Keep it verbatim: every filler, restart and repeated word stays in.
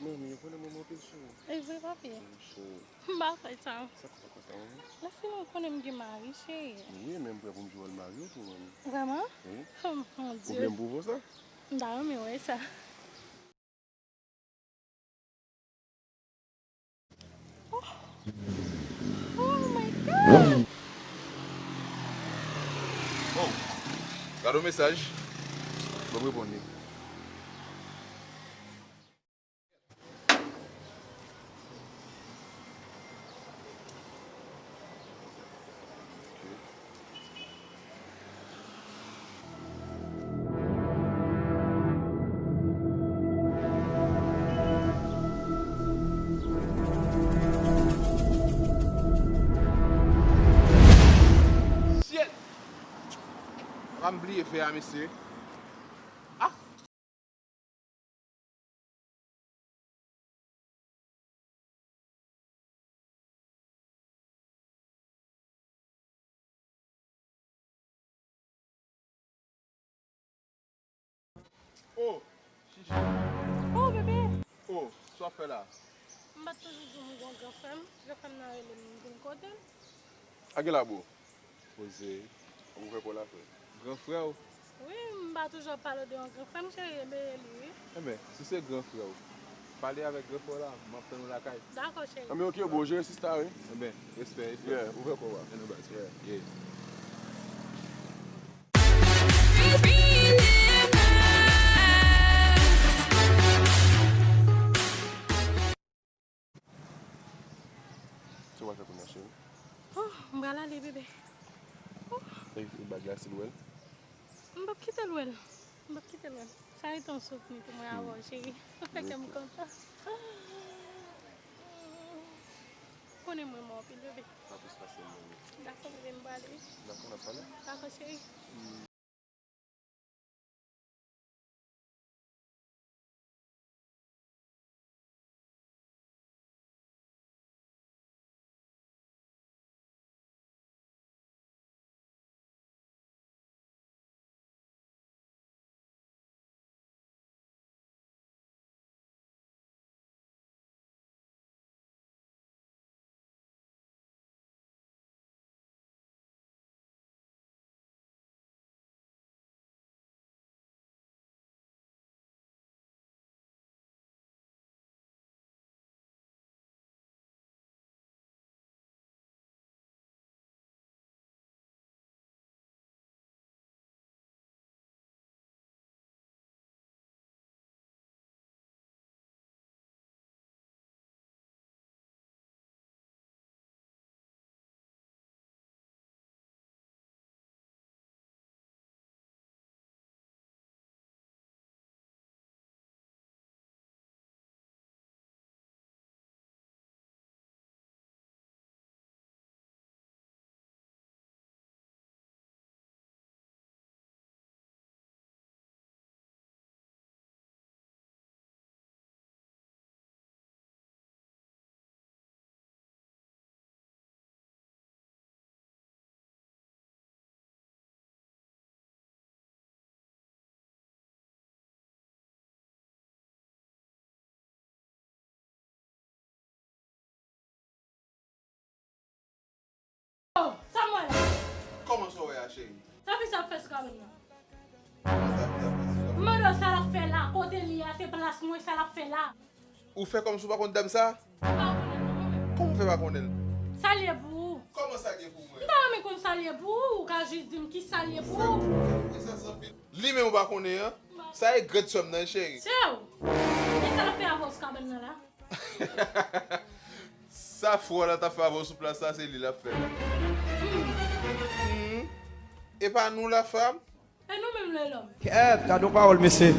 Mwen konnen mwen anpil cheri. E vre, papi? Wi, cheri. M pa kwè sa. Sa k pa kwè sa, mwen? Lè fini, ou konnen m gen mari, cheri. Wi, men m prè pou m jwe wòl mari w tou, mwen. Vrèman? Wi. Oh, mon Dieu. Ou vle m pwouve w sa? M ta renmen wè sa. Oh. Oh my God! Oh, gade yon mesaj. Ban m reponn li. Shit! Pa m bliye fè a, mesye. Ah! Oh, Chichi. Oh, bebe. Oh, sa w ap fè la? M pa t toujou di w m gon gran frè m. Gran frè m nan rele m vin kote l. A gen la, bro. Poze. Ou fè kò la, frè. Gran frè w? Wi, m pa toujou ap pale w de yon gran frè m, cheri, enben e li, wi. Enben, si se gran frè w, pale avèk gran frè w la, m ap tann ou lakay. Dakò, cheri. Enben, ok, bro, jere sista, wi. Enben, respè, respè. Yeah, ou fè kò w la. Ann nou baz. Yeah. Yeah. Sa w ap fè kounye a, cheri? Oh, m pral ale, bebe. Oh. E, e bag la, si l wè l? M p ap kite l wè l. M p ap kite l wè l. Sa rete yon souvni pou mwen avè w, cheri. Ou fè kè m kontan. Konnen m renmen w anpil, bebe. Pa plis pase m renmen. Dakò, bebe, m prale. Dakò, n ap pale. Dakò, cheri. Oh, sa m wè la? Kòman sa w wè a, cheri? Sa fi sa ap fè sou kabann nan? Kòman sa fi sa ap fè sou kabann nan? M mande w sa l ap fè la, kote li a, se plas mwen, sa l ap fè la. Ou fè kòmsi w pa konn dam sa? M pa konnen l non, mwen menm. Kòman w fè pa konnen l? Sa l ye pou ou? Kòman sa l ye pou mwen? M ta renmen konn sa l ye pou ou, ou ka jis di m ki sa l ye pou ou. Ou fè, ou fè sa san fi. Li menm ou pa konnen an? Sa e grand sè m nan, cheri. Sè w? E sa l ap fè avè w sou kabann nan la? Sa frè w la t ap fè avè w sou plas la, se li l ap fè la. Hmm. E pa nou la, fanm? E nou menm, lelòm? Kèt, gade yon pawòl, mesye.